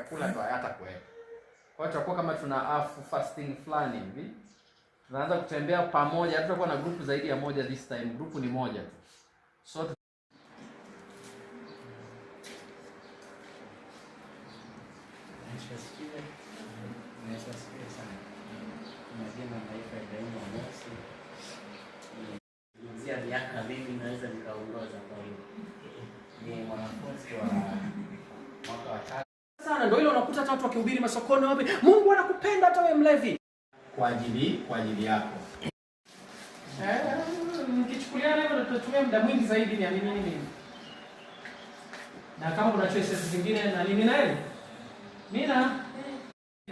Chakula tu hata kuwepo. Kwa hiyo tutakuwa kama tuna afu fasting fulani hivi. Tunaanza kutembea pamoja, hatutakuwa na group zaidi ya moja this time. Group ni moja tu. So Yesu sana. Majina naitwa Ibrahim Amosi. Zungumzia miaka mimi naweza nikaongoza, kwa hiyo ni mwanafunzi wa mwaka wa tatu. Sana ndio ile unakuta hata watu wakihubiri masokoni wapi, Mungu anakupenda hata wewe mlevi. Kwa ajili yako. Mkichukuliana hivyo tutatumia muda mwingi zaidi, niamini mimi. Na kama kuna choices zingine na nini na yeye. Mina.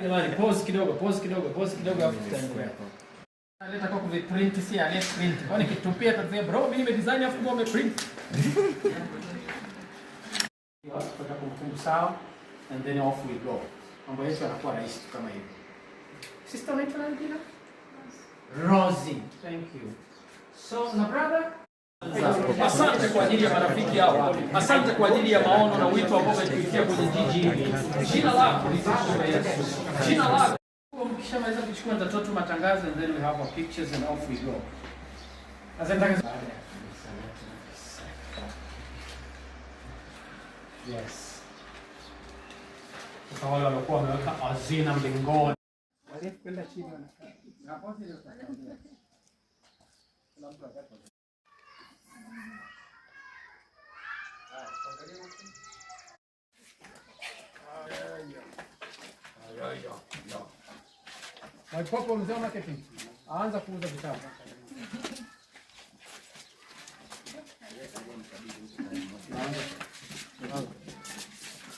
Jamani, pause kidogo, pause kidogo, pause kidogo afu tutaendelea. Aleta kwa kuviprint, si ale print. Kwa nikitupia tazia bro, mimi nimedesign afu wewe umeprint. Kupata kumbukumbu sawa and then off we go. Mambo yetu yanakuwa rahisi tu kama hivyo. Sister, unaitwa nani jina? Rosie. Thank you. So, na brother? Asante kwa ajili ya marafiki hao. Asante kwa ajili ya maono na wito ambao umetuitia kwenye jiji hili. Jina lako litukuzwe, Yesu. Jina lako. Mkishamaliza kuchukua nitatoa tu matangazo and then we have our pictures and off we go. Asante. Baada ya kanisa letu la Kiseka. Yes. Sasa wale waliokuwa wameweka hazina mlingoni. Kwenda chini wanakaa. Kila mtu akati. Mwaipopo, mzee wa marketing. Aanza kuuza vitabu.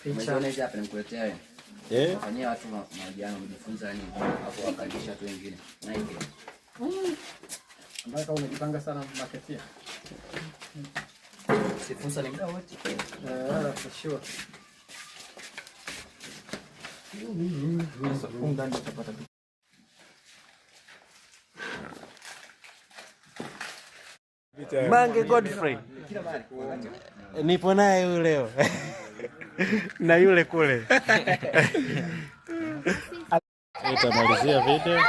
Umeziona hizi hapa nimekuletea wewe. Eh? Fanyia watu mahojiano kujifunza nini hapo wakalisha watu wengine. Nike. Ambaye kama umejipanga sana marketing. Si fursa ni muda wote. Eh, for sure. Sasa funga ndio utapata. Mange Godfrey. Nipo naye huyu leo na yule kule. Utamalizia video.